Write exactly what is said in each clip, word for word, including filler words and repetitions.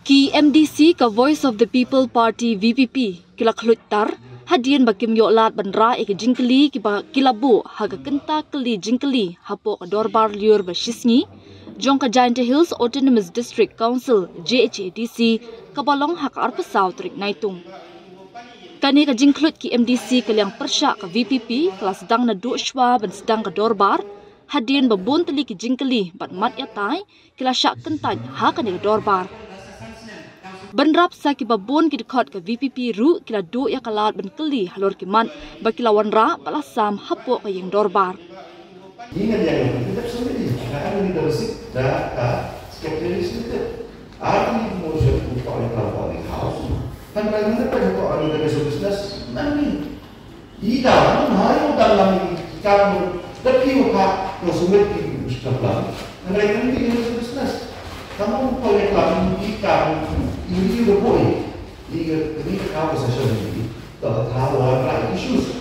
Ki M D C ka Voice of the People Party V P P ki la khluit tar hadien ba kim ïoh lad ban rah ïa ki jingkylli kiba ki la buh ha ka kynta kylli jingkylli hapoh ka dorbar lyiur ba shisngi jong ka Jaintia Hills Autonomous District Council, J H A D C, kaba long ha ka arphew saw tarik Naitung. Kane ka jingkhluit ki M D C ka liang pyrshah ka V P P ka la sdang naduh shwa ban sdang ka dorbar, hadien ba bun tylli ki jingkylli bad mat ïatai ki la shah kyntait ha kane ka dorbar. Bynrap sa kiba bun ki dkhot ka V P P ruh ki la duh ïa ka lad ban kylli halor ki mat ba ki la wanrah bad la sam hapoh ka ïing dorbar. Ngi ngan ïa ngi dep sendiri, ka ngi da receipt da ka secretary secretary. Ar ngi motion u pa ïa ka pa ni house. Kan rai ngi da pa ïa ka ni da business nani. Ida, nang hai u dalam ini, kamu, tapi uka, no sumet di usta plan. Nang rai nang di ini business. Kamu boleh plan di kamu, ini udah boleh. Ini, ini kamu session ini. Kalau kamu ada issues.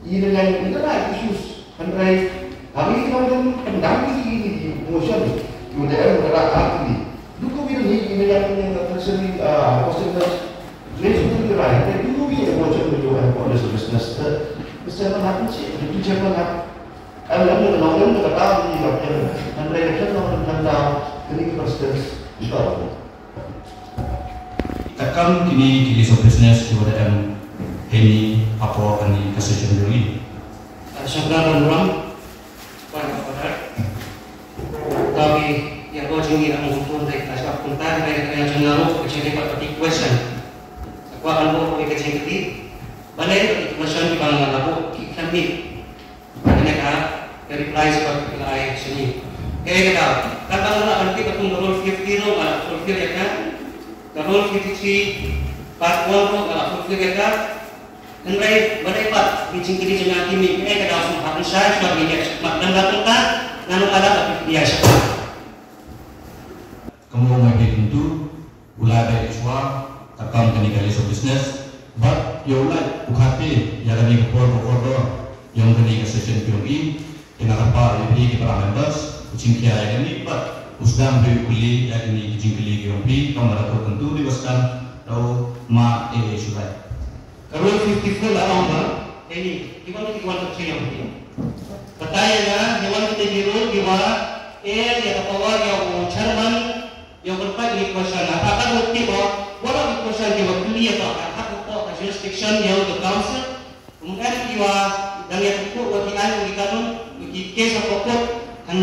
Ini lain, ini ada issues. Nang rai, kami kalau pendang di ini, di motion, udah ada hati. Duku ini, ini yang, yang tersedia, ah, maksudnya, Lei shu tang rai, te du wi e motion me jo em ko le business te. Mesti man hak ni, du chairman hak. Em lam ne nong em ne kata ni lam em. Nan rai kan nong kan da kini president. Ito. Takam kini ki list of business ki wada em heni apo kani ka session doi. Shukran Ram Ram. Point of order. Tawi ïa ko jingïalang jong pun dei ka jaka kumta dei ka jingïalang ka jingdei pat ka question. Sa kwah ban buh ka jingkylli. Balei ka question kiba nga la buh ki khlem mih. Kane ka reply sa ba ki la ai shini. Kaei kata. Kan ba nga la ban tip ba kum ka rule fifty ruh nga la fulfill ïa ka. Ka rule fifty-three part one ruh nga la fulfill ïa ka. Hynrei balei pat ki jingkylli jong nga ki mih, eh, ka daw sngewbha pynshai shuwa ngi leh shakmat, lem da kumta ngan ong lada ka phi pynïaid shakmat. Ka mut ma phi kyntu u la dei shuwa ka kam kane ka list of business bad ïa u lait u khate ïa kane ka por ka kordor ïa kane ka session ka jong i. Te nga kyrpad ïa phi ki para members u jingkhia ïa kane bad u sdang phi u kylli ïa kine ki jingkylli ki jong phi kumba la kyntu dei ba sdang. Dei ma e e shuwa. Ka rule fifty-four la ong ba, eh, ni, ki wan ki wan ka three ong ki. Batai ïa nga, ki wan ki rule ki wan, eh, ïa ka power ïa u chairman, ïa u kyrpad ïa ki question. Apa ka rule ki ba, wala ki question ki ba kylli ïa ka, ka, ka, ka, ka jurisdiction ïa u council. Kemudian ki wa dang ïa ka court wa ki ai wa ki kanun, wa ki case of court, kan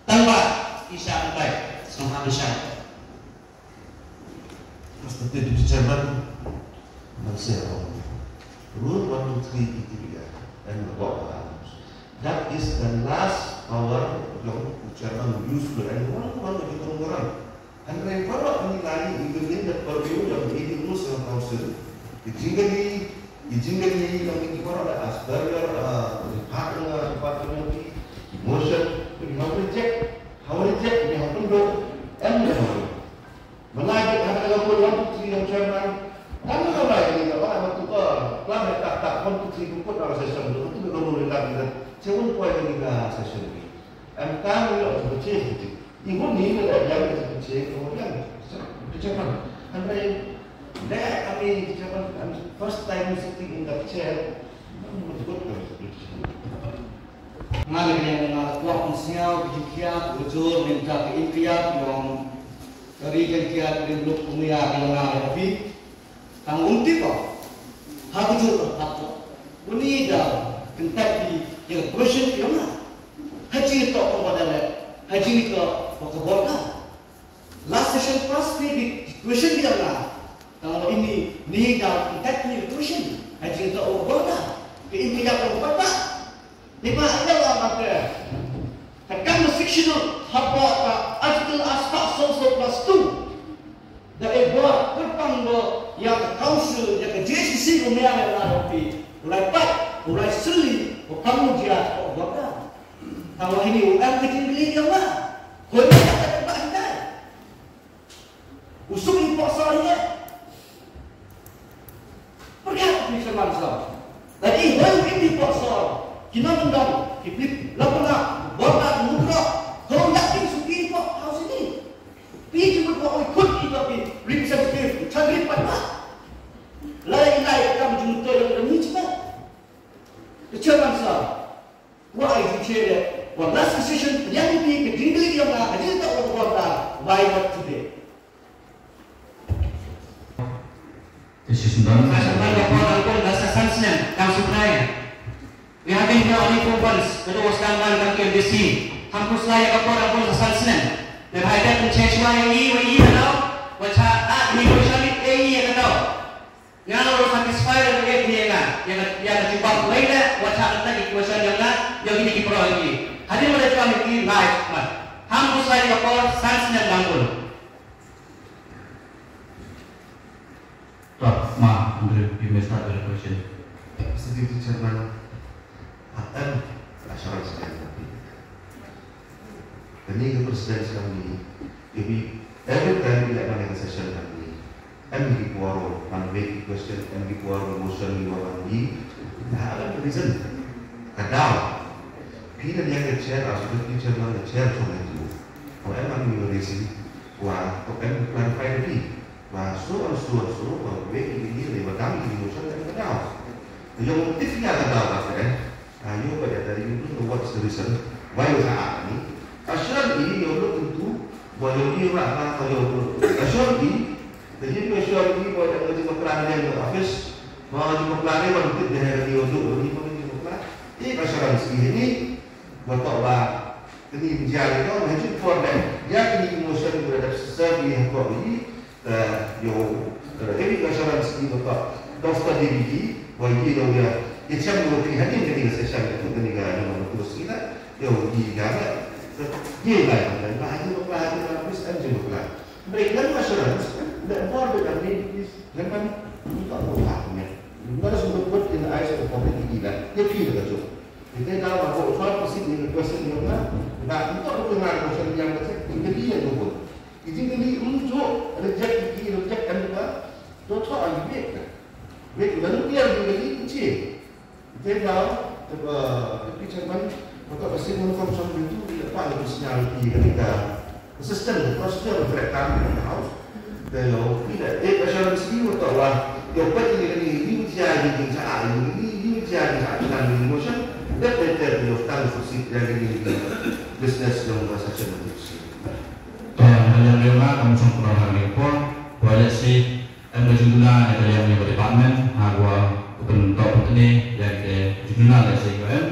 tang ba ki sha batai, sngewbha ban shai. Respected Deputy Chairman, Malaysia, Rule one two three P T B R, and the Board of Arms. That is the last power jong u Chairman use to anyone, one of the Congress. Hynrei baroh ngi la ïohi within the purview jong the Indian Muslim Council. Ki jingkylli, ki jingkylli jong ngi baroh da as per your, uh, department, uh, department ki motion, we have reject, have reject, we have condemn, and we have Malai ka hana ka bun one two three jong chairman. Tang ka bai ni ka ba ma tu ka plan ka tak tak one two three ku put na session tu tu ka bun ni tak ni. Session poi ni ka session ni. Em tang ni lo tu che tu. I hun ni ni la yang tu che ko yang. Chairman. Hynrei le ami chairman, I'm first time sitting in that chair. Good. Nga la ïa nga la kwah pynsngew ka jingkhiah ka jur mynta ka impiat ïong ka ri ka jingkhiah ka ri Mluk kumne ïa ka la nga ïa phi. Tang um tip ba ha ka jur ka pat ko uni da kyntait ïa ka question ïong nga. Ha jingtoh ka ba da leh ha jingtoh ka ba ka bor ka. Last session pass ni bi question dia la. Tang ba ini ni da ikat ni question. Haji to o borda. Ke ini ya ko borda. Ni ba ida la ma ke. Takam sectional haba ka article aspa so so plus two. Da e bor kepang do ya ka council ya ka J C C ko mia la la pi. Ulai pat, ulai seli ko kamu dia ko borda. Tang ba ini u em ke jingli dia ma. Ko ni ka ba hidai. U suk i pok sor ïa. Pyrkhat phi sha man sor. Lada i hoi u im i pok sor. Ki nongkyndong ki phi la pynah bor na u mukroh. Hoi ïa phi suk i pok hau sini. Phi ki mut ba oi kut i ba One last decision, yang ini kejingkali yang ada tak orang orang dah, why not today? Decision done. Sasha Manda Paul Angkol, Sasha Sansnen, Council Prime. We have been here only for once, but it was done by the M D C. Hampus Lai Angkol Angkol, Sasha Sansnen. The high debt and change why a year, a year now, what ha, ah, negotiation a year now. Nga la satisfy da ka ïa nga, ïa ka, ïa ka jubab wei da, wat ha ka ta ki question ïa nga, ïa kini ki pro ïa ki. Hadien ba la jubab ïa ki live mat. Hampus Lai Angkol, Sansnen Angkol. Tah, ma, Andrew, you may start with the question. Mister Deputy Chairman, ah, em, assurance kan. Kane ka president kami, kami every time ïa ban ka session kami, em ki por ban wei ki question, em ki por motion ïa ban di, ha ka reason ka daw. Phi na ïa ka chair, as deputy chairman ka chair from itu. Ko em ban ïa raise, wa ko em clarify di. Wa so and so and so, wa wei ki ni, wa dam ki motion ka daw. Yung tif ïa ka daw ka, eh. Ah, you, but that you don't know what's the reason why you are ni. Assurance ini you look into, wa you ni ra ba ka you. Assurance ini, the you assurance ini wa you ni ma plan in the office, wa you ma plan in wa you did the you do ni ma you ma plan. Eh, assurance ini, wa to ba, ini menjadi to, maju for them. Ya ini motion wa da serve ni ha ko ni, Te ïoh, te ïoh assurance ki ba ka dong sta D V D, ba ïa ïoh ïa, ïa chem ïoh ki hadien kane ka session ka tu kane ka ïoh ka tu sila, ïoh ki ga ba. Te ïa lai ba ba hadien ba ba hadien ba bis an jing ba. Break dan assurance, the board with a name is, dan kan, ni ka ko ha ne. Not as good put in the eyes of the public, ila ïa ki da ka jong. Ite da ba ko short pasi ni question ïoh na, na ni ko ko na question ïa ka check, ni ka di ïa ko. Ki jingkylli, um, ju reject, ki reject kan ba, to tho ang wek ka. Wek, lalu dia jingkylli, um, clear. Then now, the, uh, the chairman, maka pasti mun kong song itu, dia apa lagi sinyal di ketika system, the procedure of that time in the house. Then, you know, tidak, eh, assurance ni untuk lah, you put ini, ini, ini, dia, ini, dia, ini, ini, dia, ini, dia, ini, motion, that, that, that, you know, tang susit, dia, ini, ini, business, yang masa saya. Te, ïa ka liang jong nga, kum u shong kynnoh ha kane ka por, ba lehse em ka jingduna ïa ka liang jong ka department, ha kaba u pyntok pyntngen ïa ka jingduna lehse ka em.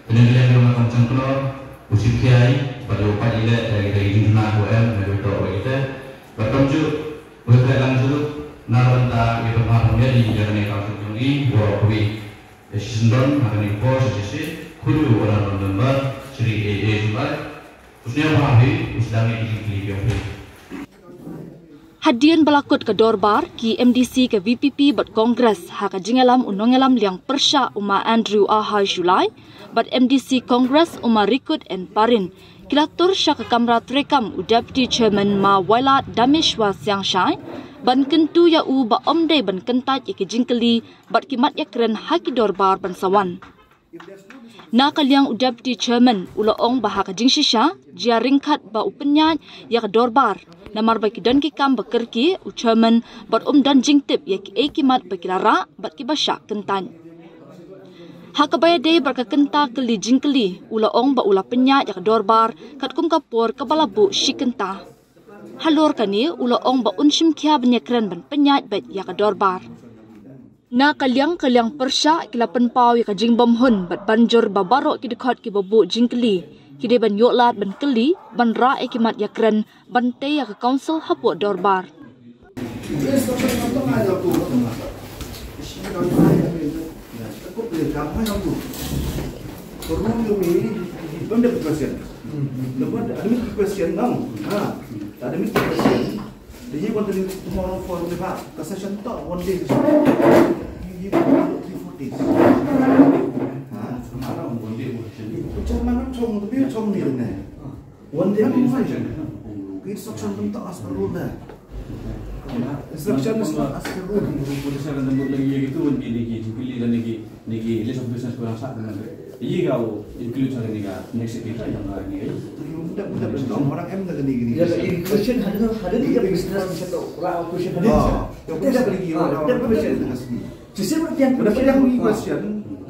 Te, ïa ka liang jong nga, kum u shong kynnoh, u shim khia ïa, bad u peit ïa leh ïa ka jingduna ka em, ïa ka tok ïa ka te. Bad kumjuh, u ïa khleh lang jong u, na ka bynta ïa ka pynbha pynbeit ïa kane ka kam jong ngi, ba u ïa ka shisien don, ha kane ka por, shisien, khublei u Honourable Member, Shri A A Jullai, Hadien ba la kut ka dorbar, ki M D C ka V P P bad Congress ha ka jingïalam u nongïalam liang pyrshah u ma Andrew A H Jullai bad M D C Congress u ma Rikut N Parin ki la tur sha ka kamra treikam u Deputy Chairman ma Wailadmiki Shyangshai ban kyntu ïa u ba ym dei ban kyntait ïa ki jingkylli bad ki mat ïakren ha ki dorbar ban sa wan. Na ka liang u Deputy Chairman u la ong ba ha ka jingshisha jia ryngkat ba u pynïaid ïa ka dorbar namar ba ki don ki kam ba kyrkieh u Chairman bad um don jingtip ïa kiei ki mat ba ki la rah bad kiba shah kyntait. Ha kaba ïadei bad ka kynta kylli jingkylli u la ong ba u la pynïaid ïa ka dorbar katkum ka por kaba la buh shi kynta. Halor kane u la ong ba un shim khia ban ïakren ban pynïaid beit ïa ka dorbar. Na ka liang ka liang pyrshah ki la pynpaw ïa ka jingbymhun bad ban jur ba baroh ki dkhot kiba buh jingkylli ki dei ban ïoh lad ban kylli ban rah ïa ki mat ïakren ban tei ïa ka council hapoh dorbar. Then you want to leave tomorrow for the back. Ka session to one day. You, you can do three, four days. Ha? Tomorrow one day. Chairman, chong, the bill chong ni ne. One day. Instruction to as per rule there. Instruction is not as per rule. Police akan tembus lagi ya gitu, one day lagi, jubili dan lagi. Ni ki list of business ko rasa dengan. Iya kau include sa ni ka next week yang ni. Budak budak orang em na ni ni. Ya, question ada ada dia business macam tu. Orang question ada. Kita ada lagi orang question. Sisi berarti yang question.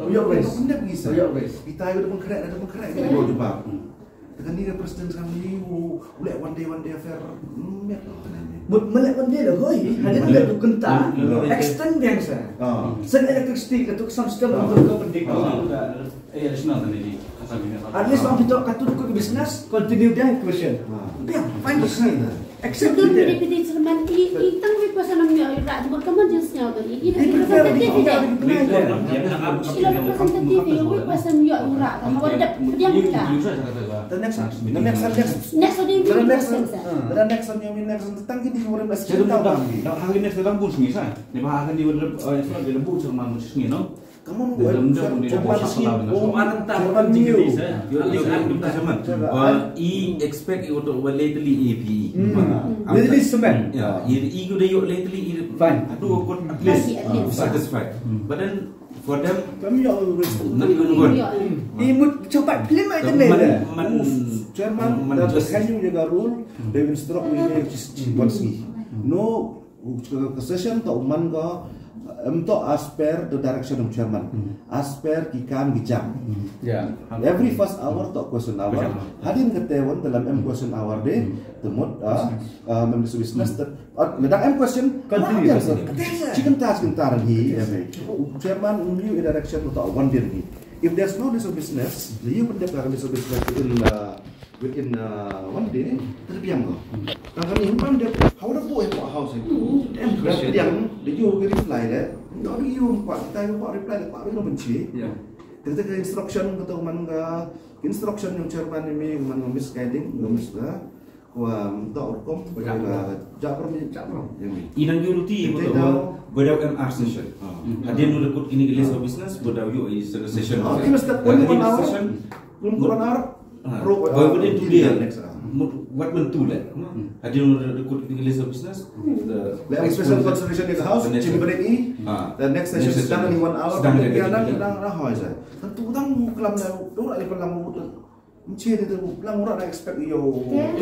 Ïoh raise. Ïoh raise. Kita ïoh da pengkhreh, da pengkhreh kita ïoh jubab. Tekan ni ka president kami u leh one day, one day affair. Mut melek one day lah hoi. Hadin da tu kenta. Extend biang sa. Sen electricity ka tu sam system untuk ka pendik. At least ong kita ka tu dukut business continue dia question. Biang fine. Except Betul, dia. Beri piti cerman i i tang wei pasan am ïoh rak mut kaman jin sñiaw ka i i dak i pasan ka ti ti dak. I la pasan ka ti ti wei pasan ïoh rak ka hawa dap pdiang ka. The next one. The next one. Next. Next one. The next one. The next one. Tang ki di orang next. Dah hari next dalam bus ni sa. Ni bah hari ni udah eh di lembu cerman bus ni no. Kamu buat macam ni. I expect you to over lately A P. Lately semen. Yeah, i i ku da yok lately i fine. Adu kot at least satisfied. But then for them kami ya always not even good. I mut cepat film aja ni. Man man chairman man just kan juga rule. They will instruct me. No. Ka session to man ko em to as per the direction of chairman, as per ki kam ki jam. Every first hour to question hour. Hadin ka te wan dalam em question hour de temut ah members of business te ledang em question continue. Chicken tas kintar hi em chairman new direction to one din hi. If there's no list of business, the you can declare list of business in uh, within uh, one day, terbiang ko. Tang kani himpan dia, how the boy ko house itu. Terbiang dia you reply le. Nda you ko kita ko reply le ko no benci. Kita ke instruction ko to man ka instruction yang chairman ni man misguiding, mis ka. Ko to rukom ko ja permi ja permi. Inang you ruti ko to. Bedau M R session. Hadin nu rekut kini ke list of business bedau you is a session. Kini step one hour. Belum ko hour. Baru ko din tu dia. What men tu le. Hadin nu rekut kini ke list of business. Special consideration in the house. Chim break i. The next session sedang ni one hour. Sedang ni one hour. Tentu tang kelam le. Dora di pelam. Mesti dia tu lang orang nak expect yo. Eh,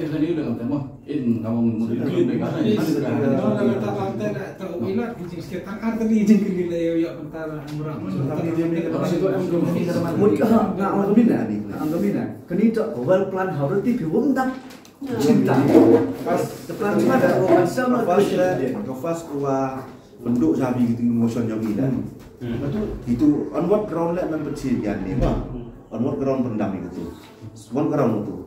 eh, tadi udah kata mah. In kamu mau di klinik kan? Ini sudah. Kalau tak lantai nak tahu ilat kucing sekitar arteri jing kini lah yo yo bentar murah. Tapi dia ni kalau situ em dulu ni sama. Mut ka ha nga ang gemina ni. Ang gemina. Kini tak well plan how roti pi wong dak. Cinta. Pas the plan mana orang sama. Pas kuah Penduk sabi gitu emotion jong i dah. Itu on what ground leh men pecil kian ni bah. On what ground pendam gitu. One ground tu.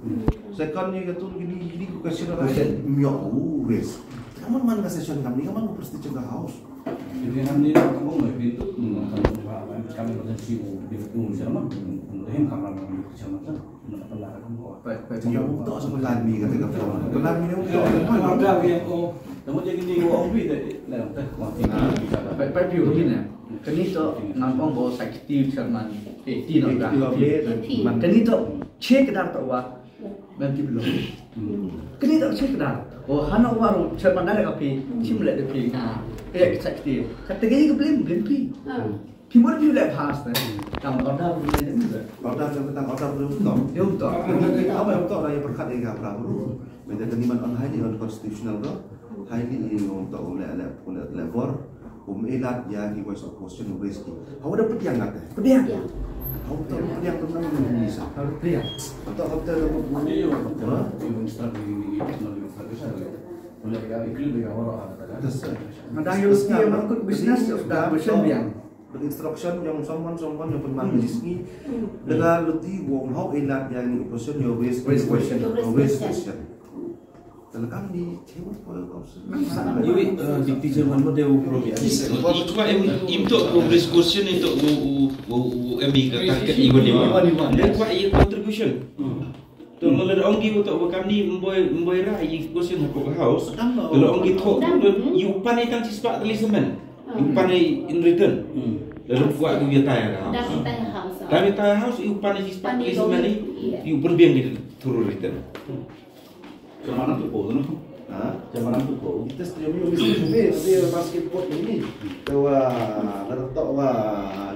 Second ni gitu gini gini question question miok u raise. Kamu man ka session kami kamu prestige ka house. Jadi kami nak kamu mai pintu kamu kami berhenti di rumah sama. Mungkin kamar kami sama. Pai pai pai tok sa pelan mi kata ka pelan. Pelan mi ne tok. Pai pai tok. Tamo jadi ni wa ong pi deh. Pai pai piu ni ne. Kani tok nampong bo sakti chairman. Eh ti no da. Kani tok che kedar tok wa. Nanti belum. Kani tok che kedar. Oh hano wa chairman da ka pi. Chim le de pi. Ka ya sakti. Kata gini ke belum belum pi. Pi mut pi leh pass te. Tang order pi leh ni. Order tang tang order pi leh tok. Dia tok. Apa yang tok dah yang perkat dia apa ru. Benda tadi man on highly unconstitutional tu. Highly ni untuk leh leh leh leh bor. Um elat ya ki voice of question raise ki. Hau ada pediang kata. Pediang. Hau tak pediang tu nang ni bisa. Hau pediang. Atau hau tak ada buku. Ha? Madang yo ski mangkut business of the business biang. The instruction yang someone someone yang pernah di sini dengan leti wong how elat yang ni question your raise question your raise question. Telah kami cewek kalau kau Iwi, uh, deputy chairman mo deu pro. Ikwa im im to ko raise question ito u u u u emi ka target iwan iwan. Deu kwa i contribution. To mo la ong ki to wa kamni mboi mboi ra i question ha ko house. To la ong ki to i u pan i tang chi spah tali semen. I u pan i in return. Lalu kwa du ya taya house. Dang i taya house. Dang i taya house i u pan i chi spah tali semen i u pan biang di through return. Kemana tu po tu? Ha? Kemana tu po? Kita setuju mi mesti lebih lebih basketball ini. Tawa la tok wa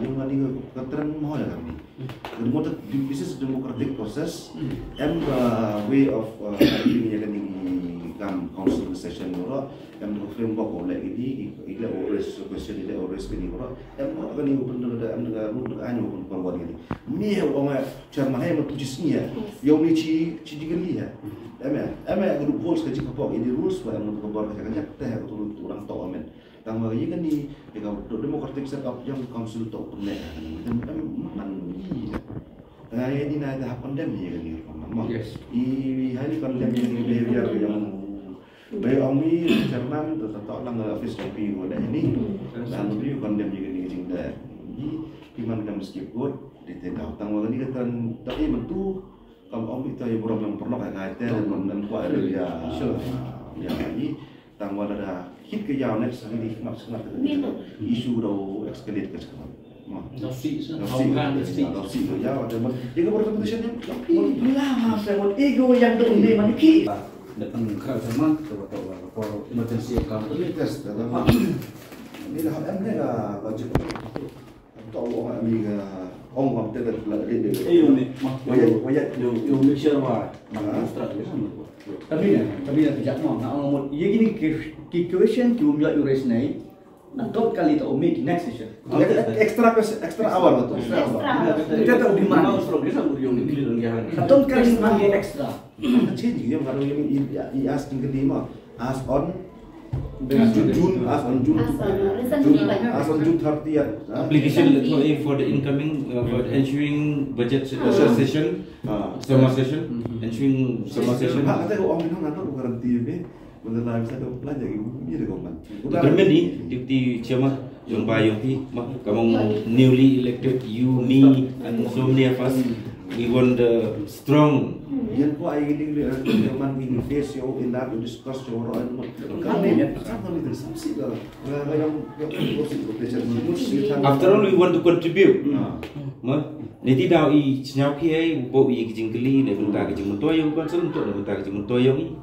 yung mani ka trend mo ya kami. Ka democratic, this is democratic process. Em ka way of, uh, dealing ïa kane ka kam council session baroh. Em ka framework ba u leh kine, i, i leh u raise question, i leh u raise kine baroh. Em ka kane u pynda, em ka rule ka aiñ u pynda wan kine. Ni u ong chairman, hei, ma tu chi sngi ïa. Ïa u ni chi, chi jingkylli ïa. Em ïa, em ïa ka loopholes ka jingkyrpad, i rules ba em ka bor ka jingkylli te ha ka tu tu rang to amen. Tang ba ïa kane, ïa ka democratic set up ïa ka council to pynleh ha kane. Em, em, man ni. Nga ïa ni na ïa hap condemn ïa kane rukom ma. Yes. I highly condemn ïa kane behavior ïa Bai ong mi chairman to to to lang office copy ko da ini. Dan tu yu condemn yu ni jing da. Ni ki man kam scapegoat di te dau tang wa ni ka tan ta i man tu kam ong mi to yu burom yang perlu ka ka te man nan kwa ya ya ni tang wa da hit ke ya next ni di mak semat issue do escalate ke semat. Dau sih, dau sih, dau sih, dau sih, dau sih, dau sih, dau sih. Ego yang tu ni mana ki? Depan kerja sama, coba tahu apa emergency account. Ini test dalam. Ini dah ada ni lah budget. Tahu orang ni ke ong lam test dah dah dah. Eh, umi, mah, wayat, wayat, umi sure wah, mah, extra ni sama. Tapi ni, tapi ni kerja mah, nak orang mau, ye gini ke, ke question ki umi yu raise ni. Aton kali ta umi ki next session. Extra question, extra hour tu. Extra hour. Kita tak demand. Aton kali ma extra. Change dia kalau yang i ask jingkylli ma. Ask on June, June, ask on June, ask on June thirtieth. Application for the incoming, uh, for ensuing budget session, summer session, ensuing summer session. Ha, kata ko ong ni, nang guarantee ni. Mendalai masa tu plan jadi guru ni dia koman. Department ni, deputy chairman, yang ba yang pi, ma, kamong newly elected, you, me, and so many of us, we want the strong. Yang ko ai ni dia chairman ni face yo in that discuss yo ro an. Kami ni sama ni sama si dah. After all, we want to contribute. Ma, ni ti dau i sñiaw ki ai, bo i ki jingkylli, ne bynta ki jingmyntoi yong council, to ne bynta ki jingmyntoi yong i.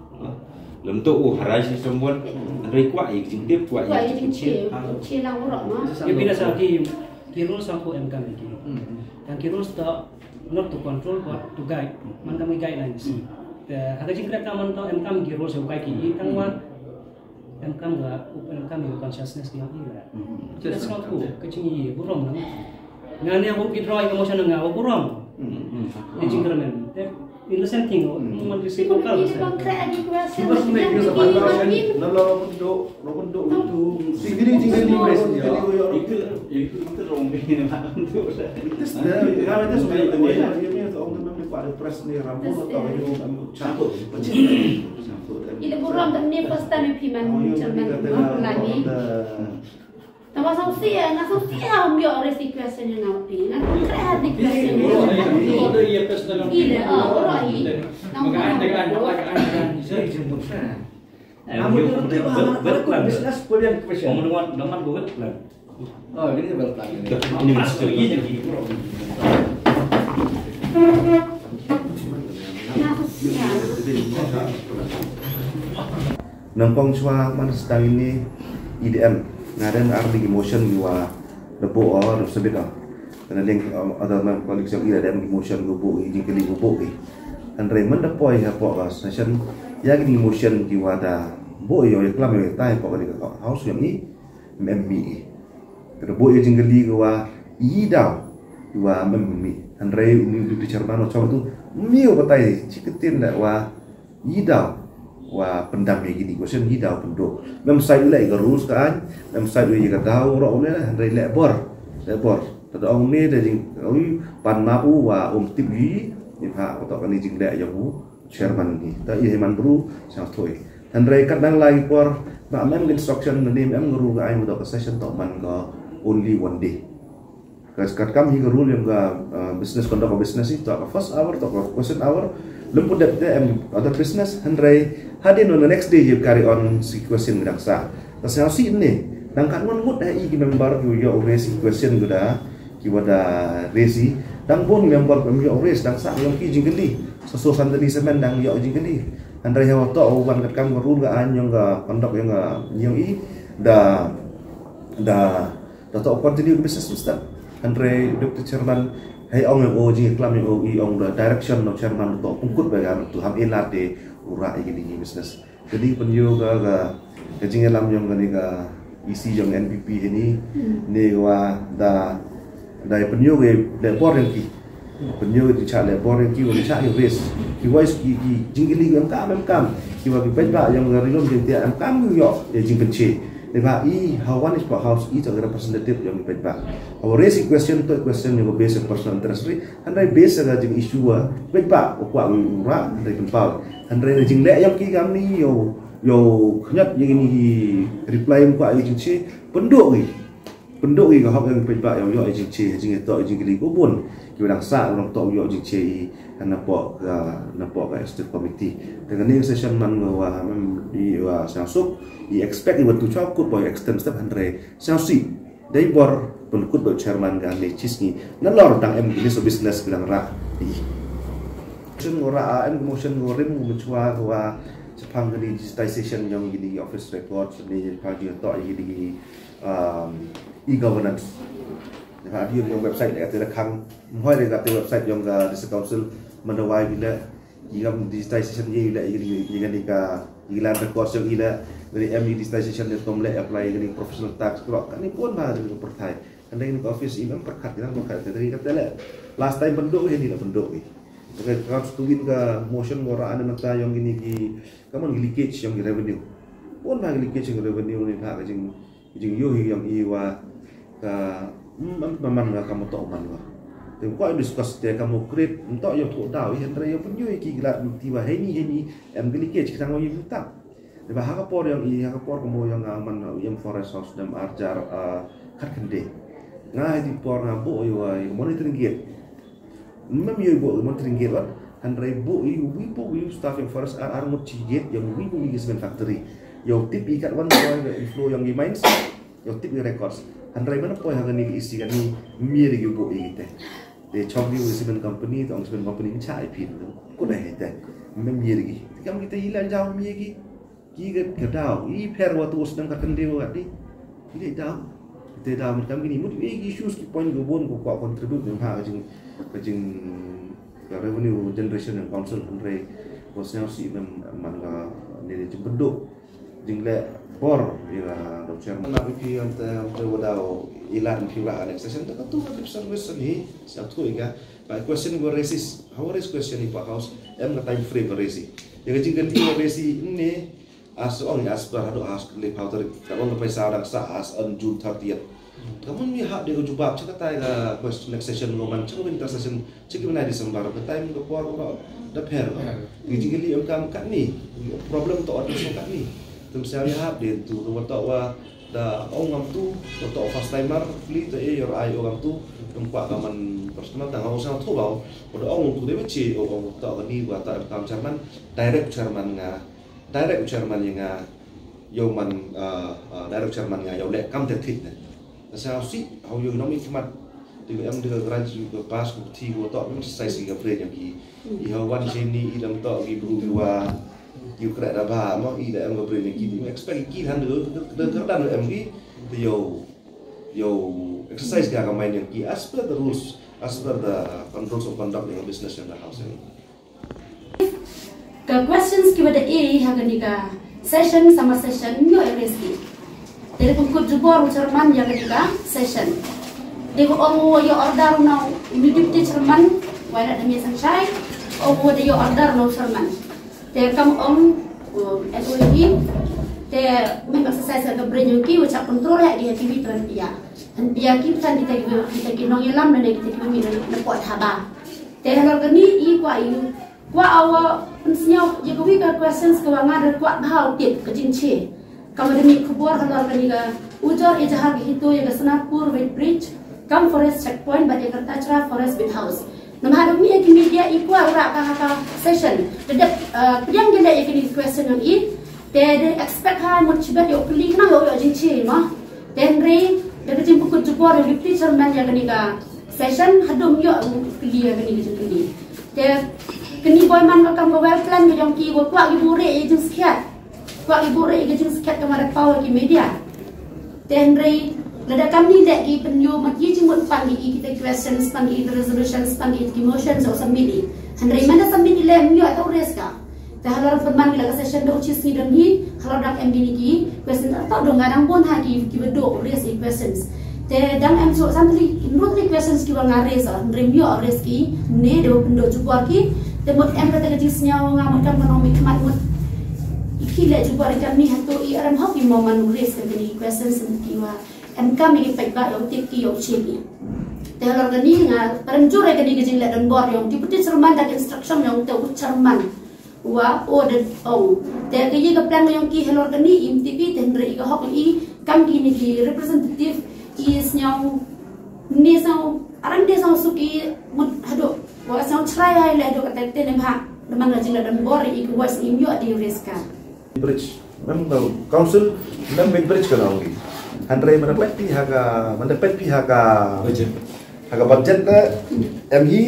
Lem to u harai shi someone, hynrei kwah ïa ka jingtip, kwah ïa ka jingtip. Ïa phi na sa ki, ki rules ha ko em kam ki. Tang ki rules to not to control but to guide. Man kam ki guidelines. Te ha ka jingkren ka man to em kam ki rules ïa u kai ki tang wa em kam ga em kam ïa consciousness ki ïa. That's not cool. Ka jingïa burom na. Nga ne ko ki draw ïa ka motion nga burom. Ni jingkyrmen. Te In the same thing, mm, man ki si ko kal. Bang kre agi question. Bang kre agi question. Lalu ro pun do, ro pun do itu. Singkiri, singkiri question ya. Itu, itu, itu wrong ni, na tu. Itu dah, ya, itu sudah itu ya. Ini tu orang tu memang pada press ni, rambut atau ini orang cakap. Ila burom ni first time phi man chairman lagi. Tama sangsi ya, nga sangsi ya, um, yo, res question nga pi. Nga kre ha di question. Ila, oh, ora i. Nang business, bukan question. Oh, ini betul plan. Ini mesti. Nyngkong shuwa man sdang ine E D M nga dem ar ki motion ki wa da buh o da submit o. Kana ding other member colleagues jong i da dem ki motion ki buh ki jingkylli ki buh ki. Hynrei man da poi hapoh ka session ïa ki motion ki wa da buh ïa klam ïa tai hapoh ka house jong i. Mem mi i. Ka da buh ïa jingkylli ki wa i daw ki wa mem mi. Hynrei uni u deputy chairman wa chong tu mi u batai chi ktien da wa i daw wa pyndam ïa kini question i daw pynduh. Mem sai u leh ka rules ka aiñ, mem sai u ïa ka daw ro u leh hynrei leh bor. Leh bor. Te da ong ne da jing ui pan ma u wa um tip i ni pha ko to kani jingleh ïa u chairman ni. Ta i hi man bru sang thoi. Hynrei kat dang lai por ba mem instruction na ni mem rules ka aiñ u to ka session to man ko only one day. Ka kat kam hi ka rule ïa ka, uh, business conduct of business hi, to ka first hour, to ka question hour, lem pun dep te em other business, hynrei hadien on the next day you carry on si question dang sa. Ta sa si ne, dang kat wan ngut da i ki member yu yu raise question gu da, ki wa da raise i, dang bun member yu yu raise dang sa yu ki jingkylli, so so sandali semen dang yu jingkylli. Hynrei ha to wan kat kam ka rule ka aiñ ïa ka conduct ïa ka ïa i da da Da to continue business tu start. Hynrei deputy chairman Hei ong ïa u jingklam ïa u i ong da direction no chairman to pungkut ba ga tu ham ila te u rah ïa kini business. Kani pynïoh ka ka ka jingïalam ïong kani ka E C ïong N P P hini ne wa da da pynïoh ke le bor ïong ki. Pynïoh ke cha le bor ïong ki wa cha ïa race. Ki wai ki ki jingkylli em kam em kam. Ki wa ki peit ba ïong ka rilum jingtia em kam ïoh ïa jingpynche. Dei ba i ha wan is pa house i to representative ïong i peit ba. Our race question to question ïong basic personal interest ri. Hynrei basic ka jing issue wa peit ba u kwah u ra hynrei pynpaw. Hynrei na jingleh ïong ki kam ni ïoh ïoh khñiot ïa kini ki reply em kwah ïa jingche pynduh ki. Pynduh ki ka hok ïong peit ba ïoh ïoh ïa jingche ïa jingto ïa jingkylli ko bun. Ki ba dang sa long to ïoh jingche i na pok ka na pok ka executive committee. Te kani session man nga wa mem i wa sasuk i expect i wa tu chok kut boy extend step hynrei sasik. Dei bor pynkut ba chairman ka ne chis ngi na lor dang em kini so business bilang ra. Motion ngora em motion ngorim ngu menchua wa chapang kini digitization ïong kini office record ni chapang jingto kini um, e-governance. Chapang di ïong website le kata khang mhoi le kata website ïong ka district council mandawai bila i kam digitization ye ila i kani ka i land records ïong ila dari em digitization de tom le apply kani professional tax kro kani pun ba de perthai kan dei ni office i mem perkhat kan perkhat dari kata le last time pynduh ye ni la pynduh ye. Ka kan stuin ka motion ngora ane mata ïong ini ki kaman ki leakage ïong ki revenue pun ba ki leakage ïong ki revenue ni ba ka jing jingïohi ïong i wa ka mm, mm, maman nga ka moto man nga. Te ko discuss te ka mo create nto ïong to daw i hynrei ïong pynïohi ki glat ti wa heni heni em gili ke chitang ïong buta. Dei ba ha ka por ïong i ha ka por ka mo ïong nga man ïong forest house dem arjar khat kende. Nga hedi por nga bo i wa monitoring gate. Mem ïoh bo monitoring gate wat hynrei bo ïoh wi bo wi staff ïong forest ar ar ngut chi gate ïong wi bo wi cement factory. Ïoh tip i kat wan poi ka inflow ïong i mines. Ïoh tip i records hynrei mana poi ha kani ka isi kani mie ri bo i te. Te chong wi cement company to ong cement company cha i pin. Ko da he te. Mem mie ri kam kita ila jauh mie ki. Ki ka ka daw i pher wa tu sdang ka kynde wa di. Ki dei daw. Ki dei daw mut kam kini mut i ki issues ki point ko bon ko ko contribute ne ha ka jing ka jing ka revenue generation and council hynrei ko sñiaw si mem man ka ne ne jing pynduh jing le bor i la dong chairman na pi ante ante wa daw i la pi wa next session ta ka tu ka tip service ni sa tu i ka ba question ko raise is how raise question i pa house em ka time frame raise ya ka jing ka ni raise ne As ong as per haduh as le pau tarik ka ong ka paisa dang sa as on June thirtieth. Ka mun mi hap de ka jubab cha ka tai ka question next session ngo man cha ka winter session cha ki bnai December ka time ka por ka da pher. Ni jing li ong kam kat ni problem to on so kat ni. Tum sa mi hap de tu ka wa to wa da ong ngam tu wa to first timer pli to e yor ai ong ngam tu tum kwa ka man personal tang ong sa to ba da ong tu de chi ong to ka ni wa ta kam chairman direct chairman nga. Direct chairman ïa nga ïoh man direct chairman nga ïoh leh kam te thik ne. Sa si hau ïoh nong i khmat di em di grant yu ko pass ko thi ko to mem sai si ka pre ïa ki. I hau wan sini i dang to ki bru yu wa yu kra da ba mo i da em ko pre ïa ki di expect ki han de de dan em ki ïoh ïoh exercise ka ka main ïa ki as per the rules as per the rules of conduct in business in the house. Ka questions ki wada e ha kani ka session summer session nyo e reski. Dere pun kut jubor u chairman ya kani ka session. Dere ong u ya order u na u deputy chairman wa ila demi sanchai ong u wada ya order u na u chairman. Dere kam ong SOE dere mek exercise ka brain yung ki wachak control ya ki ha TV tran pia. Tran pia ki tran kita ki nong yalam dan kita ki nong yalam na pot haba. Te halor kani i kwah i kwah awa pynsñiaw ïa kawei ka questions ka wa nga da kwah bha u tip ka jingche. Ka wa da mih khubor halor kani ka ujor ïa jahar ka hito ïa ka Snarpur weight bridge kam forest checkpoint bad ïa ka Tachra forest bit house. Namar da mih ïa ki media i kwah u rah ka ha ka session. Da dep pdiang ïa leh ïa kani ka question yong i. Te da expect ha mut chibet ïa u kylli khnang ïa u ïa jingche mo. Te hynrei da ka jingpynkut jubor ïa u deputy chairman ïa kani ka session haduh ym ïoh u kylli ïa kani ka jingkylli. Te kani boi man ka kam ka well plan ka jong ki wa kwah ki buhrieh ïa jingskhiat. Kwah ki buhrieh ïa jingskhiat ka mara paw ïa ki media. Te hynrei Lada kam ni leh ki pynïoh mat ki jingmut pan ki, kita ki questions, pan ki resolutions, pan ki motions, o submit i. Hynrei mynta submit i leh mynta ata u raise ka. Te halor pynman ki la ka session da u chi sngi don hi, halor dang em bini ki question, ata dong nga dang bun ha ki, ki ba dok raise i questions. Te dang em so sample i, nrut i questions ki ba nga raise, hynrei mynta raise ki, ne da pyndok jubor ki, te mut em kata ka jingsngew nga mut kam ka nongmihkhmat mut. I ki leh jubor i kam ni hato i arem hok i mo man raise ka bini questions ki wa. Em kam i paidbah ïa u tip ki ïa u chim i. Te halor kani nga pynjur ïa kani ka jingleh donbor ïa u Deputy Chairman da ka instruction ïa u te u Chairman. Wa o de ong. Te ka ïa ka plan ïa u ki halor kani im tip i te hynrei i ka hok i kam kini ki representative i sngew ne sngew aram de sngew suk i mut haduh. Wa sngew chrai hai leh haduh kata te ne bha. Namar ka jingleh donbor i ka wa sngew ïoh di risk ka. Bridge. Mem ka council, mem weighbridge ka long ki. Hynrei mynta peit phi ha ka, mynta peit phi ha ka budget. Ha ka budget la em hi,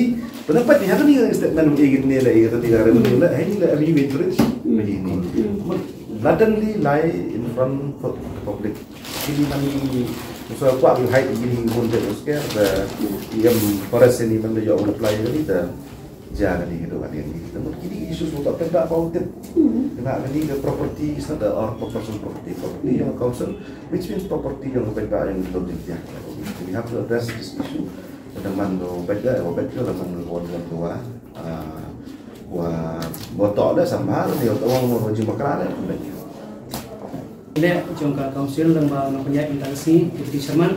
mynta peit phi ha kani ka statement i kit ne la i kata ka revenue la, hi ni la em hi weighbridge. Hi ni. Blatantly lie in front of the public. Kini man ni so kwah ki hai kini hun te usker da i em forest ni man da yo apply kani da. Ja kani ka dong kani ni. Namun kini issue su tak penda pau tip. Kena kani ka property is not a or personal property, property ïa ka council, which means property ïa ka penda ïa ka dong dia. We have to address this issue. Pada man do penda, pada man do wan wan dua. Ah, wa botol da sambar ni, wan wan jingkra da. Leh jong ka council lang ba nang pynïaid intang si, Deputy Chairman.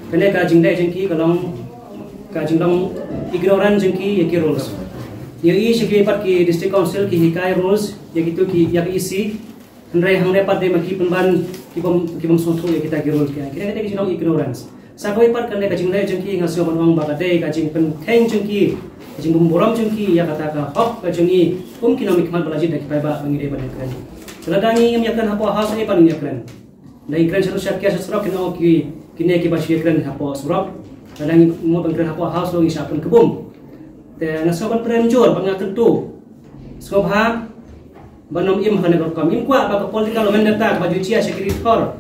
Kane ka jingleh jong ki ka long, ka jinglong ignorant jong ki ïa ki rules. Ïa i sha ki pat ki district council ki hikai rules ïa kitu ki ïa ki E C. Hynrei hangne pat de ma ki pynban ki bym, ki bym sngewthuh ïa kita ki rules ki. Kane ka jinglong ignorance. Sa kawei pat kane ka jingleh jong ki nga sngew ban ong ba ka dei ka jingpynkheiñ jong ki, ka jingbymburom jong ki ïa kata ka hok ka jong i, kum ki nongmihkhmat ba la jied da ki paidbah ba ngi dei ban ïakren. Lada ngi ngim ïakren hapoh House, ei pat ngin ïakren? Da ngi kren sha, sha, sha surok, kin ong ki, kine ki ba shu ïakren hapoh surok. Lada ngi mut ban kren hapoh House ruh ngi shah pynkbum. Te nga sngew ban pynrem jur, ban nga kyntu. Sngewbha ban ym im ha kane ka rukom. Ngim kwah ba ka political vendetta kaba ju jia sha ki ri thor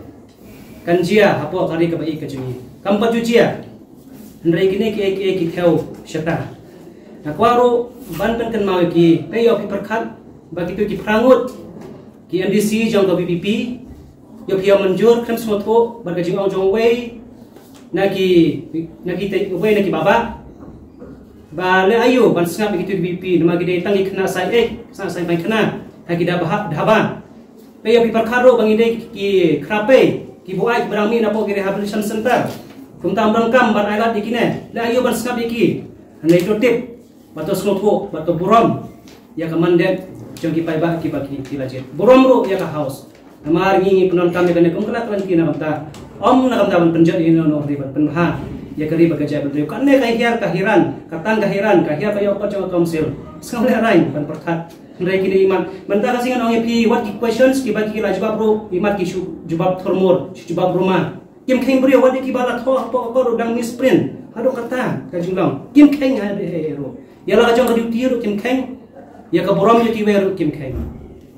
kan jia hapoh ka ri kaba ïeit ka jong ngi. Kam pat ju jia. Hynrei kine kiei kiei ki thew shata. Nga kwah ruh ban pynkynmaw ïa ki, peit ïoh phi pyrkhat ba kitu ki phra ngut ki M D C jong ka V P P, ïoh phi ïa mynjur khlem sngewthuh bad ka jingong jong uwei na ki, na ki te, uwei na ki baba. Ba leh aïu ban sngap ïa kitu ki V P P, namar ki dei tang ki khynnah sai ïeit, khynnah sai baiñ khynnah ha ki dhaba, dhaba. Peit ïoh phi pyrkhat ruh ba ngi dei ki khrapei, ki buaid, ki ba dang mih napoh ki rehabilitation center. Kumta ym donkam ban ailad ïa kine. Leh aïu ban sngap ïa ki. Hynrei to tip, ba to sngewthuh, ba to burom ïa ka mandate jong ki paidbah kiba ki, ki la jied. Burom ruh ïa ka House. Namar ngi, ngi pyndonkam ïa kane kum ka lad ka lynti na ka bynta, ym na ka bynta ban pynjot ïa ino ino ri, ban pynbha ïa ka ri bad ka jaitbynriew. Kane ka hiar ka hiran, ka tang ka hiran, ka hiar ka ïoh pat jong ka council. Sngewlehraiñ ban pyrkhat. Hynrei kine imat, mynta ka sngi ngan ong ïa phi, wat ki questions kiba ki la jubab ruh, imat ki shu jubab thurmur, shu jubab ruma. Kim kheiñ briew, wat ïa kiba la thoh hapoh ka kot ruh dang misprint. Haduh katta ka jinglong. Kim kheiñ ha, ha, ha ruh. Ïa la ka jong ka duty ruh kim kheiñ. Ïa ka burom ïa kiwei ruh kim kheiñ.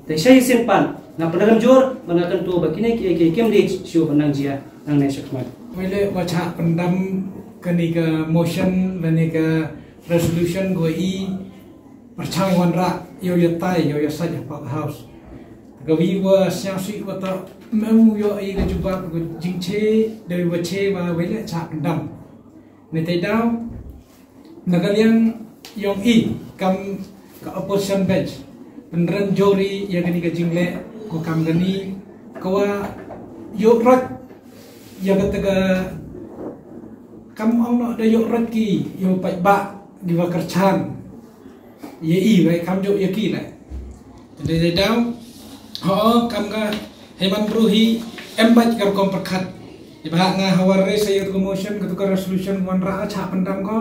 Te sha shisien pat nga pynrem jur ba nga kyntu ba kine kiei kiei kim dei shuh ban nang jia nangne shakhmat. Wei leh ba chah pyndam kane ka motion lane ka resolution ko i pyrchang wanrah ïoh ïatai ïoh ïasait hapoh House. Ka wi wa sñiawsih wa ta mem u ïoh i ka jubab ka jingche da wi wa che wa wei leh chah pyndam. Ne te daw na ka liang yong i kam ka opposition bench pynrem jur i ïa kani ka jingleh ko kam kani ka wa ïoh rot ïa kata ka kam ong noh da ïoh rot ki ïoh paidbah di wa kyrchan. Ïa i wei kam jok ïa ki leh. Te dei dei daw. Ho kam ka hei man bru hi em bad ka rukom pyrkhat. Ïa ba nga hawar re sa ïa ka motion ka tu ka resolution wan ra cha pyndam ko.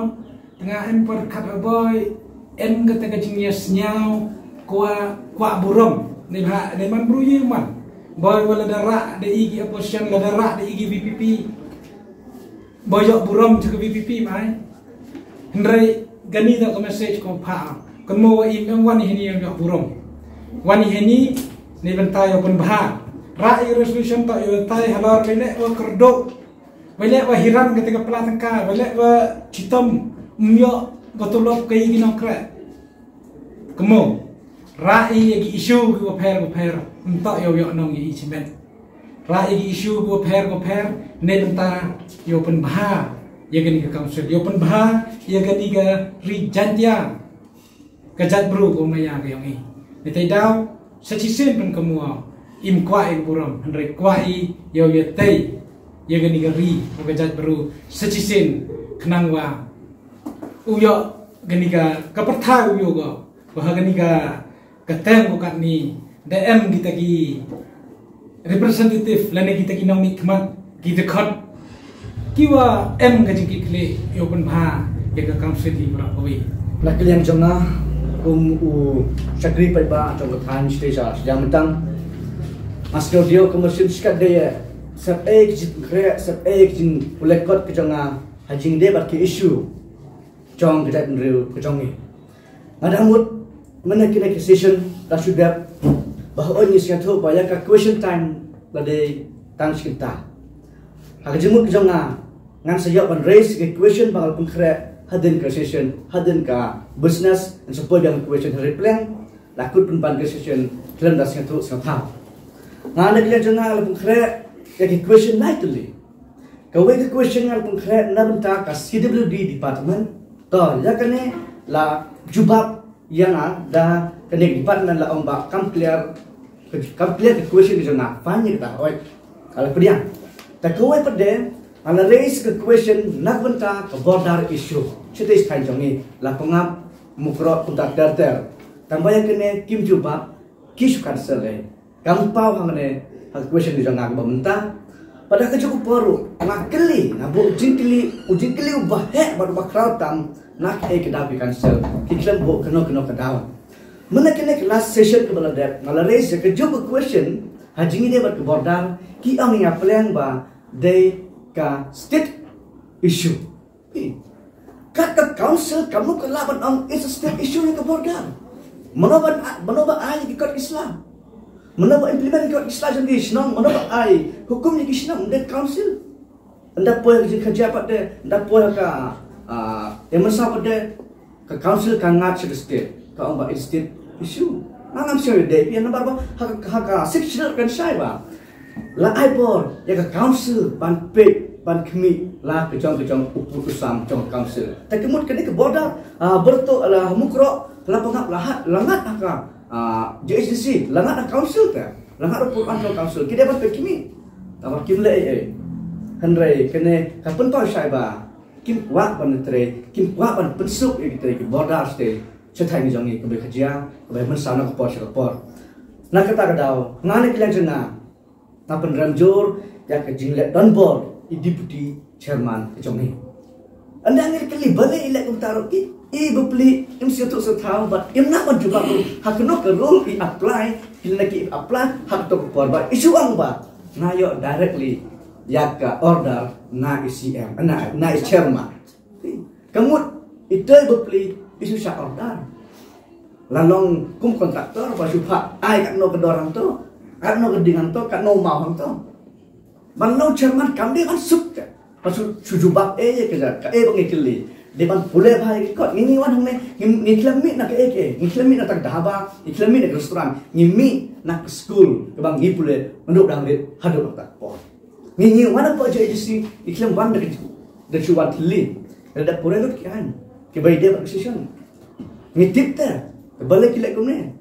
Tengah em pyrkhat a boy em kata ka jingïasñiaw kwah kwah burom. Ni ba ni man bru ïa man. Boy wala da ra da i ki opposition la da ra da i ki V P P. Ba ïoh burom cha ka V P P mai. Hynrei kani da ka message ko pha. Kan mo wa im em wan hini ïoh burom. Wan hini ni bynta ïoh pynbha. Ra i resolution ta ïoh tai halor kene wa kerdok. Ba leh ba hiran kata ka pla tangka, ba leh ba chitom, ym ïoh ka tulop ka ïa ki nongkreh. Kumno? Rah i ïa ki issue ki bapher bapher, ym toh ïa u ïoh nong ïa i chimet. Rah ïa ki issue ki bapher bapher, ne bynta ïa u pynbha ïa kani ka council, ïa u pynbha ïa kani ka ri Jaintia. Ka jaitbru ka maya ka ïong i. Ni te daw, sa shisien pynkamu, im kwah i burom, hynrei kwah i ïa u ïatei ïa kani ka ri, ka jaitbru, sa shisien khnang wa u ïoh kani ka, ka pyrthai u ïoh ko, ba ha kani ka, ka term ko katni, da em kita ki representative lane kita ki nongmihkhmat, ki dkhot, ki wa em ka jingkitkhlieh ïa u pynbha ïa ka council hi baroh kawei. Na ka liang jong nga kum u shakri paidbah jong ka thaiñ shatei sha shiliang bynta, nga sngew dei ka machine shkat dei, sep ei ka jingkhreh, sep ei ka jingpule kot ka jong nga ha jingdei bad ki issue jong ka jaitbynriew ka jong ngi. Nga dang mut mynne kine ki session da shu dep ba hooid ngi sngewthuh ba ïa ka question time la dei tang shi kynta. Ha ka jingmut ka jong nga, ngan sa ïoh ban raise ka question ba nga la pynkhreh hadien ka session, hadien ka business, ngan sa poi biang ka question ha ri pleng, la kut pynban ka session khlem da sngewthuh sngewthaw. Nga na ka liang jong nga la pynkhreh ïa ka question lai tylli. Kawei ka question nga la pynkhreh na bynta ka C W D department. To, ïa kane la jubab ïa nga da kane ka department la ong ba kam clear, kam clear ka question ka jong nga, phan ïa kata, oi. Ka la pdiang. Ta kawei pat de, nga la raise ka question na bynta ka border issue. Shatei sha thaiñ jong ngi, Lapangap, Mukroh, kumta ter ter. Tang ba ïa kane kim jubab, ki shu cancel ei. Kam paw hangne ha ka question ka jong nga kaba mynta. Pat ha kajuh ka por ruh nga kylli, nga buh jingkylli, u jingkylli uba heh bad uba khraw tam, na kaei ka daw ki cancel, ki khlem buh kano kano ka daw. Mynne kane ka last session kaba la dep, nga la raise ïa kajuh ka question ha jingïadei bad ka border, ki ong ïa nga pleng ba dei ka state issue. Kat ka council kam lah ka lah ban ong it's a state issue ïa ka border. Mano ban, mano ba ai ki kot Islam? Mano ba implement ki kot Islam jong ki shnong? Mano ba ai hukum ïa ki shnong? Ym dei council. Ynda poi ha ka jingkhajia pat de, ynda poi ha ka, ah, ïa mynsaw pat de, ka council ka ngat sha ka state, ka ong ba it's state issue. Nga ngam sngewdei phi namar ba ha ka, ha ka Sixth Schedule kan shai ba la ai bor ïa ka council ban peit ban khmih la ka jong ka jong u pud u sam jong ka council. Te ka mut kane ka border, ah, Byrtuh, la Mukroh, Lapangap, la hat, la ngat ha ka, ah, J H D C, la ngat ha council te, la ngat u pud u sam jong ka council. Ki dei ban peit khmih. Tangba kim leh ei ei. Hynrei kane ka pynpaw shai ba kim kwah ban trei, kim kwah ban pynsuk ïa ki trei ki border state sha thaiñ jong ngi kaba khajia, kaba mynsaw na ka por sha ka por. Na kata ka daw, nga na ka liang jong nga, nga pynrem jur ïa ka jingleh donbor i deputy chairman ka jong ngi. Ynda ngi kylli balei i leh kumta ruh, i, i bapli, im sngewthuh sngewthaw bad im lah ban jubab ruh ha kano ka rule i apply, ki leh ki apply ha kato ka por ba i shu ong ba nga ïoh directly ïa ka order na i C M, na, na i chairman. Ka mut, ito i bapli, i shu shah order. La long kum contractor, ba shu phah ai katno ka dor hangto, katno ka ding hangto, katno maw hangto. Ban long chairman kam dei ban suk ka. Ba shu, shu jubab ei ïa ka jaka, ei ba ngi kylli. Dei ban pule bha ïa ki kot, ngi, ngi wan hangne, ngi, ngi khlem mih na kaei kaei, ngi khlem mih na kata ka dhaba, ngi khlem mih na ka restaurant, ngi mih na ka skul, kaba ngi pule, naduh dang rit, haduh kata ka por. Ngi, ngi wan hapoh J H D C, ngi khlem wan da ka, da ka shu wan thylli. Lada pure lut ki aiñ kiba ïadei bad ka session. Ngi tip te, kaba leh ki leh kumne.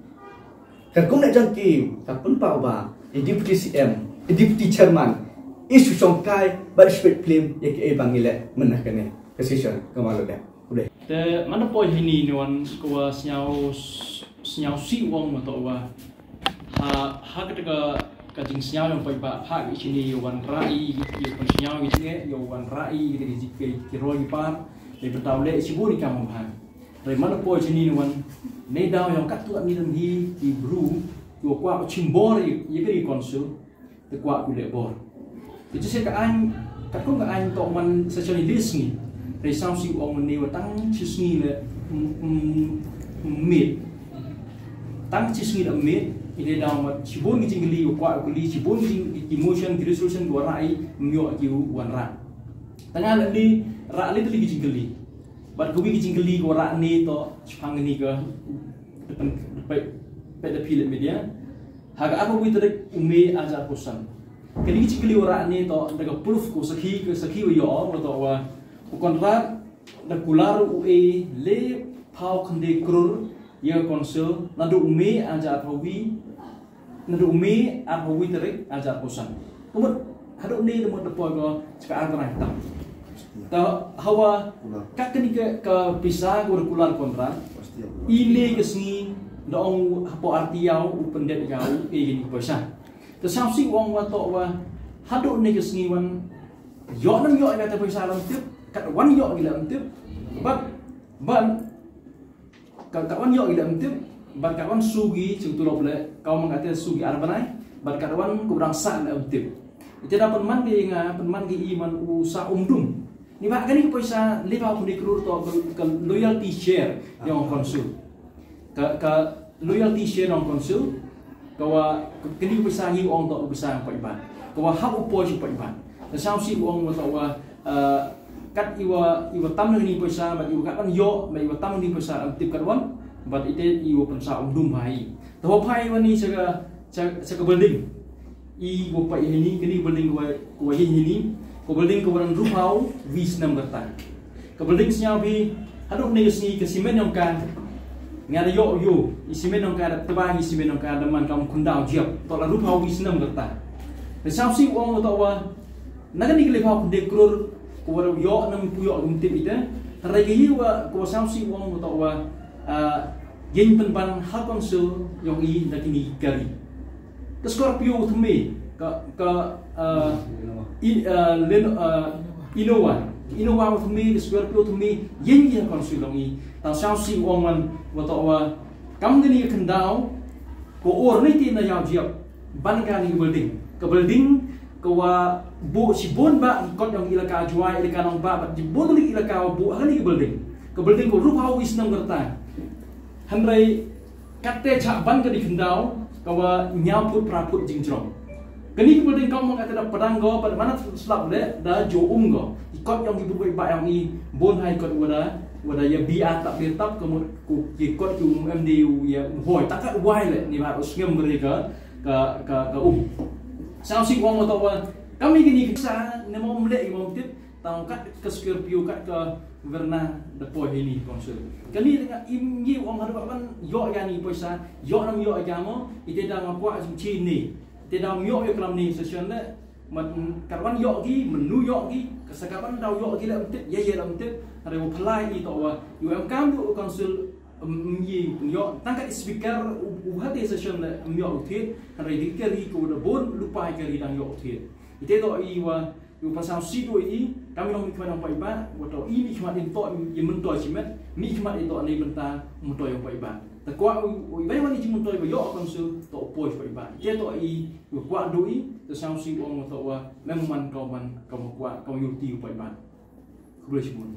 Ka kumne jong ki, ka pynpaw ba i deputy C M, i deputy chairman, i shu shongkai bad i shu peit phlim ïa kaei ba ngi leh mynta kane ka session kaba la dep. Khublei. Te man da poi hini ne wan ka wa sñiaw, sñiaw si wong ma to wa. Ha, ha kata ka, ka jingsñiaw jong paidbah, ha ka i chini ïa wan rah i, ïa pynsñiaw ïa jingeh, ïa wan rah i, ïa ki, ki, ki roi ki par, ïa bynta u leh shibun i kam bha. Hynrei man da poi chini ne wan, ne daw jong katto katne hi ki bru, ki wa kwah u chim bor ïa, ïa ka ri council, te kwah u leh bor. Te shisien ka aiñ, katkum ka aiñ to man sa chani list ngi. Hynrei sñiaw si ong ne wa tang chi sngi le, mm, mm, mm, miet. Tang chi sngi le miet, i dei daw mat, shibun ki jingkylli, u kwah u kylli, shibun ki jing, ki motion, ki resolution, ki wa rah i, ym ïoh ki u wan rah. Tang nga leh ni rah ni tylli ki jingkylli. Bad kawi ki jingkylli ko rah ni to shipang ni ka depan depan pet da phi leh media. Ha ka arphew wi tarik u Mei arhajar arphew san. Kani ki jingkylli ko rah ni to da ka proof ko sakhi ka sakhi wa yo wa to wa u Conrad da kular u e le phaw khyndai klur ya ka council naduh u Mei arhajar arphew wi naduh u Mei arphew wi tarik arhajar arphew san. Kumut haduh ni kumut da poi ko chaka arbarai tam. Ta hawa ka kani ka ka pisa ko regular contract. Ini ka sngi da ong hapo arti yau u pendek yau e ini pisa. Ta sam si wong wa to wa haduh ni ka sngi wan yo nam yo ya ta pisa lam tip kat wan yo ila tip. But but ka ka wan yo ila tip. But ka wan sugi chung tulop le ka wan ka te sugi arbanai. But ka wan ko dang sa ila tip. Ite da penman ki nga penman ki iman u sa umdum. Ni ba kani ko pisa lima puluh klur to ka loyalty share yong council. Ka ka loyalty share yong council. Ka wa kani ko pisa ngi ong to pisa paiban. Ka wa hap u poi paiban. Ka sam si ong wa to wa kat iwa iwa tam ni pisa ma iwa kat wan yo ma iwa tam ni pisa am tip kat wan. But ite iwa pensa umdum hai. To pai wa ni sa ka sa ka building. I ko pa ini kini building ko ko ini ko building ko wan rupaw wi snem berta. Ka building snya bi haduh ni sngi ka simen yong ka nga da yo yo i simen yong ka da teba i simen yong ka da man kam kundau jiap to la rupaw wi snem berta. Sa si wong to wa na kani ka le phaw kundai klur ko wa yo nam pu yo gum tip ite. Rai ka yi wa ko sa si wong to wa yin penban ha council yong i na kini kari. Ka Scorpio u thymme ka ka Innova Innova Innova u thymme ka Scorpio u thymme yin ya kon sui long i. Ta sa si ong wan wa to wa kam ni ka khyndau ko or ni ti na yau jiap ban ka ni building ka building ka wa bu si bon ba kot yong ilaka Jowai ilaka nong ba ba ji bon ni ilaka wa bu ha ni building ka building ko rupa wi snam gerta. Hynrei katte chak ban ka di khyndau ka wa nyau put pra put jingjrong. Kani ka building ka mong kata da padang go pada mana slap le da jo um go. I kot yong i bukai ba yong i bon hai kot wada wada ya bi a tap bi tap ka mut ku ki kot ki um em di u ya um hoi takat wai le ni ba u sngem beri ka ka ka ka um. Sa si wong to wa kami kini sa ne mo mle i mo tip. Tang kat ka Scorpio kat ka Verna da poi hini council. Kani nga im ngi ong hadu ban yo ya ni poisa yo nam yo ya mo ite da nga kwa jing chi ni ite da yo yo klam ni session le mat kat wan yo gi menu yo gi ka sa kat wan da yo gi le mtip ya ya le mtip. Hadu phalai i to wa yu em kam du council ngi yo tang kat speaker u hati session le yo u thit hadu di kari ko da bon lupai kari dang yo u thit. Ite to i wa Yu pasal si do i kami nong mi khmat nong pai ba wa to i mi khmat in to i mentoi si met mi khmat i to nei benta mentoi yong pai ba. Ta kwa u i bai wani ji mentoi ba yo kon su to poi pai ba. Ye to i yu kwa do i to sang si ong to wa mem man kau man kau kwa kau yu ti pai ba. Khublei shibun.